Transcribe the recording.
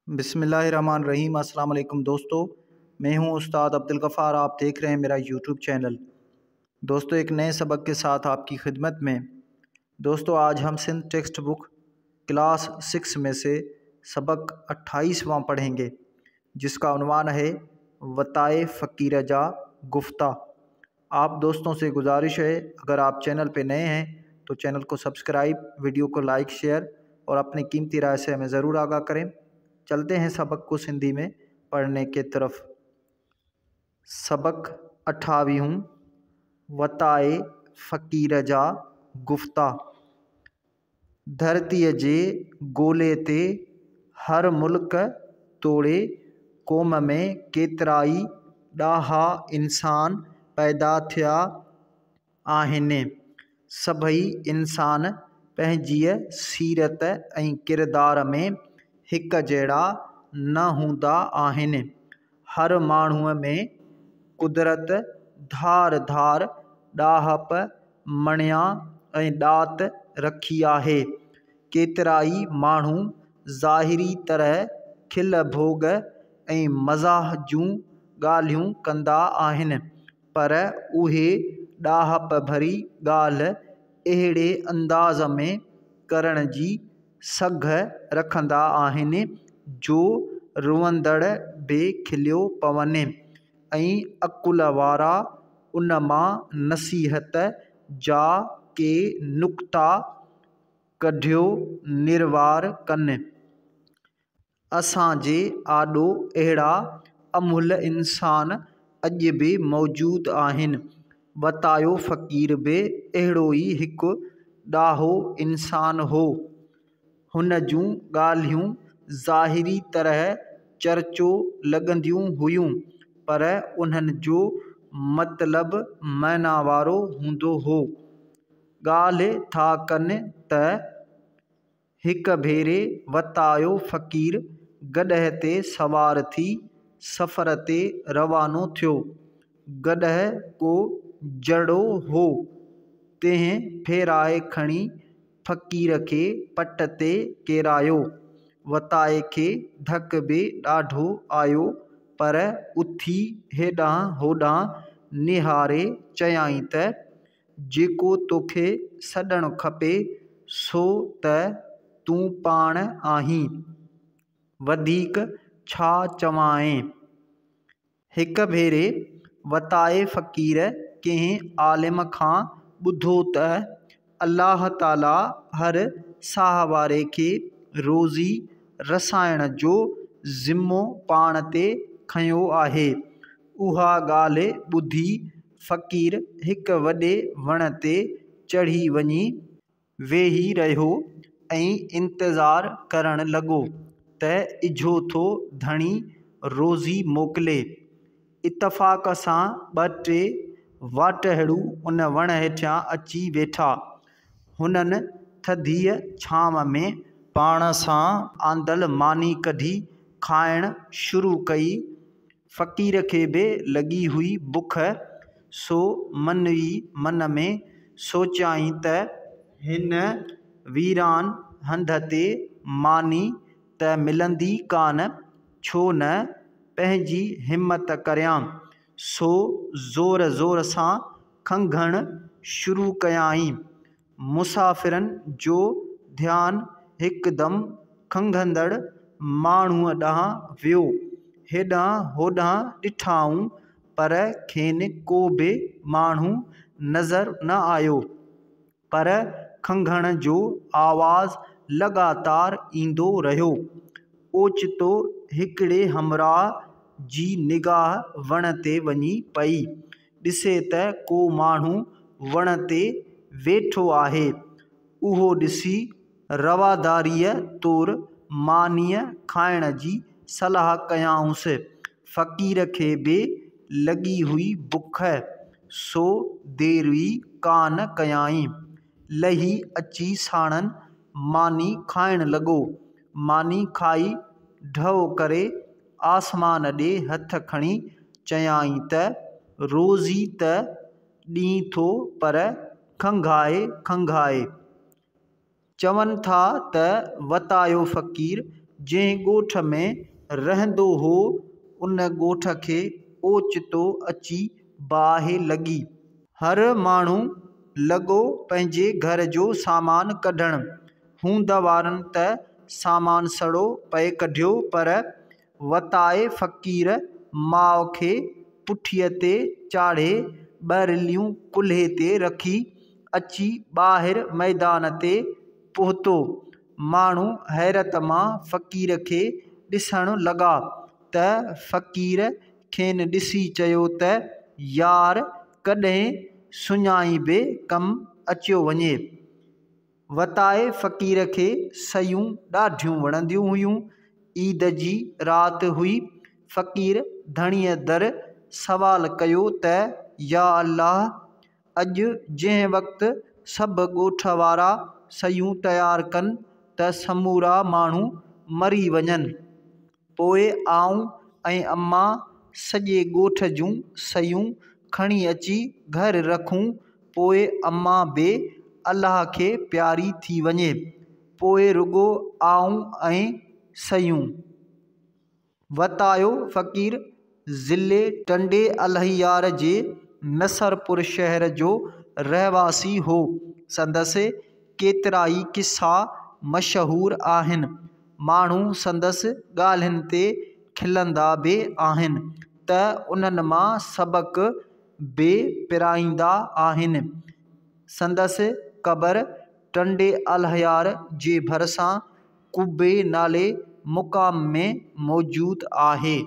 बिस्मिल्लाहिर्रहमानिर्रहीम। अस्सलाम वालेकुम दोस्तों, मैं हूं उस्ताद अब्दुल गफ़ार। आप देख रहे हैं मेरा यूट्यूब चैनल। दोस्तों, एक नए सबक के साथ आपकी खिदमत में। दोस्तों, आज हम सिंध टेक्स्ट बुक क्लास 6 में से सबक 28वां पढ़ेंगे, जिसका उन्वान है वताए फ़कीर जा गुफ्ता। आप दोस्तों से गुजारिश है, अगर आप चैनल पे नए हैं तो चैनल को सब्सक्राइब, वीडियो को लाइक, शेयर और अपनी कीमती राय से हमें ज़रूर आगाह करें। चलते हैं सबक को सिंधी में पढ़ने के तरफ। सबक 28 वताए फ़कीर जा गुफ्ता। धरतीअ जे गोले ते हर मुल्क तोड़े क़ौम में केतिरा ई ॾाहा इंसान पैदा थिया आहिनि। सभई इंसान पंहिंजी सीरत ऐं किरदार में हिक जहिड़ा न हूंदा आहिनि। हर माण्हूअ में कुदरत धार धार ॾाहप, मणिया ऐं ॾात रखी आहे। केतिरा ई माण्हू ज़ाहिरी तरह खिल भोग ऐं मज़ाह जूं ॻाल्हियूं कंदा आहिनि, पर उहे ॾाहप भरी ॻाल्हि अहिड़े अंदाज़ में करण जी सघ रखंदा आहिनि जो रोअंदड़ बि खिलियो पवनि ऐं अकुल वारा उन मां नसीहत जा के नुक्ता कढियो निरवार कनि। असांजे आॾो अहिड़ा अमूल इंसान अॼु बि मौजूद आहिनि। वतायो फ़क़ीर बि अहिड़ो ई हिकु ॾाहो इंसान हो। हुन जूं ॻाल्हियूं ज़ाहिरी तरह चर्चो लॻंदियूं हुयूं, पर उन्हनि जो मतिलब माना वारो हूंदो हो। ॻाल्हि था कनि त हिक भेरे वतायो फ़क़ीर गॾह ते सवार थी सफ़र ते रवानो थियो। गॾह को जड़ो हो, तंहिं फेराए खणी फ़क़ीर खे पट ते केरायो। वताए खे धक बि ॾाढो आयो, पर उथी हेॾां होॾां निहारे चयाईं त जेको तोखे सॾणु खपे सो त तूं पाण आहीं, वधीक छा चवांइ। हिक भेरे वताए फ़क़ीर कंहिं आलिम खां ॿुधो त अलाह ताला हर साह वारे खे रोज़ी रसाइण जो ज़िमो पाण ते खयो आहे। उहा ॻाल्हि ॿुधी फ़क़ीर हिक वॾे वण ते चढ़ी वञी वेही रहियो ऐं इंतज़ार करण लॻो त इझो थो धणी रोज़ी मोकिले। इतफ़ाक़ सां ॿ टे वाटहड़ू उन वण हेठियां अची वेठा। हुननि थधीअ छांव में पाण सां आंदिल मानी कढी खाइण शुरू कई। फ़क़ीर खे बि लॻी हुई बुख, सो मन ई मन में सोचियाईं त हिन वीरान हंध ते मानी त मिलंदी कान, छो न पंहिंजी हिमत करियां। सो ज़ोर ज़ोर सां खंघणु शुरू कयाईं। मुसाफ़िरनि जो ध्यानु हिकदमि खंघंदड़ माण्हूअ ॾांहुं वियो। हेॾां होॾां ॾिठाऊं, पर खेनि को बि माण्हू नज़र न आयो, पर खंघण जो आवाज़ लॻातार ईंदो रहियो। ओचितो हिकिड़े हमराह जी निगाह वण ते वञी पई। ॾिसे त को माण्हू वण ते वेठो आहे। उहो ॾिसी रवादारीअ तौर मानीअ खाइण जी सलाह कयाऊंसि। फ़क़ीर खे बि लॻी हुई बुख, सो देरि ई कान कयाईं। लही अची साणनि मानी खाइण लॻो। मानी खाई ढओ करे आसमान ॾे हथ खणी चयाईं त रोज़ी त ॾीं थो, पर खंघाए खंघाए। चवनि था त वतायो फ़क़ीर جنهن ڳوٺ ۾ رهندو هو، ان ڳوٺ کي اوچتو اچي باهه لڳي. هر ماڻهو لڳو پنهنجي گهر جو سامان ڪڍڻ. هوند وارن ته سامان سڙو پئي ڪڍيو، پر وتائي فقير ماء کي پٺيء تي چاڙهي، ٻه رليون ڪلهي تي رکي، اچي ٻاهر ميدان تي پهتو. ماڻهو حيرت مان فقير کي ڏسڻ لڳا ته فقير کين ڏسي چيو ته يار ڪڏهن سڃائي به ڪم اچيو وڃي. وتائي فقير کي سيون ڏاڍيون وڻنديون هيون. عيد جي رات هئي. فقير ڌڻيء در سوال ڪيو ته يا الله! اڄ جنهن وقت سڀ ڳوٺ وارا سيون تيار ڪن ته سمورا ماڻهو مري وڃن. پوء آئون ۽ امان سڄي ڳوٺ جون سيون کڻي اچي گهر رکون، پوء امان به الله کي پياري ٿي وڃي. پوء رڳو آئون ۽ سيون. وتايو فقير ضلعي ٽنڊي الهيار جي نصرپور شهر جو رهواسي هو. سندس ڪيترائي قصا مشهور آهن. ماڻهو سندس ڳالهين تي کلندا به آهن ته انهن مان سبق به پرائيندا آهن. سندس قبر ٽنڊي الهيار جي ڀرسان قبي نالي مقام ۾ موجود آهي.